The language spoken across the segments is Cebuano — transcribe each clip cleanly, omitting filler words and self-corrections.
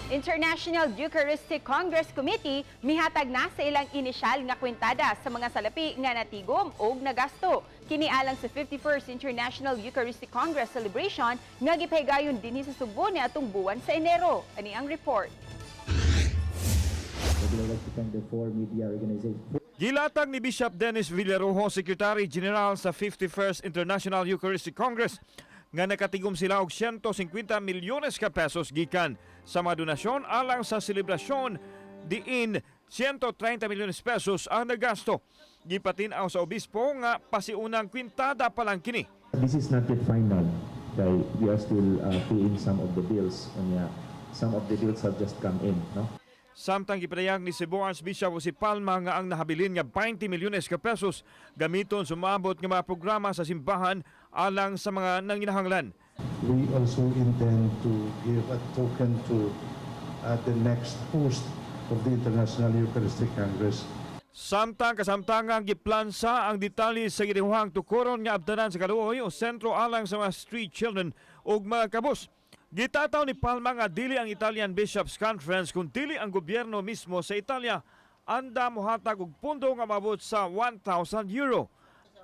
International Eucharistic Congress Committee mihatag na sa ilang inisyal nga kwintada sa mga salapi nga natigom og nagasto. Kini alang sa 51st International Eucharistic Congress Celebration nga gipahigayon dinhi sa Sugbo niadtong buwan sa Enero. Ani ang report. I would like to thank the four media organizations. Gilatag ni Bishop Dennis Villarojo, Secretary General sa 51st International Eucharistic Congress, nga nakatigom sila og 150 milyones ka pesos gikan sa mga donasyon alang sa selebrasyon, diin 130 milyones pesos ang nagasto. Gipatin-aw sa obispo nga pasiunang kwintada pa lang kini. This is not yet final. Kay we are still paying some of the bills. Unya, some of the bills have just come in. No? Samtang gipadayag ni Cebu Archbishop Jose Palma nga ang nahabilin nga 20 milyones ka pesos gamiton sa moabot nga mga programa sa simbahan alang sa mga nanginahanglan. We also intend to give a token to the next host of the International Eucharistic Congress. Samtang kasamtangang giplansa ang detalye sa ginihuhang tukoron nga abdanan sa kaluoy o sentro alang sa mga street children ug mga kabus. Gitataw ni Palma nga dili ang Italian Bishops Conference kun dili ang gobyerno mismo sa Italia anda mohatag og pundo nga maabot sa €1,000.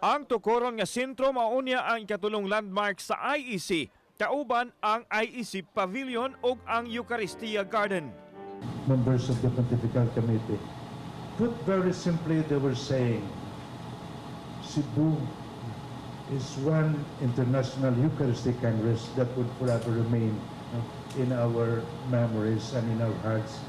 Ang tukoron nga sentro maunya ang ikatulong landmark sa IEC kauban ang IEC Pavilion ug ang Eucharistia Garden. Members of the Pontifical Committee. Put very simply, they were saying, Cebu is one International Eucharistic Congress that would forever remain, no, in our memories and in our hearts.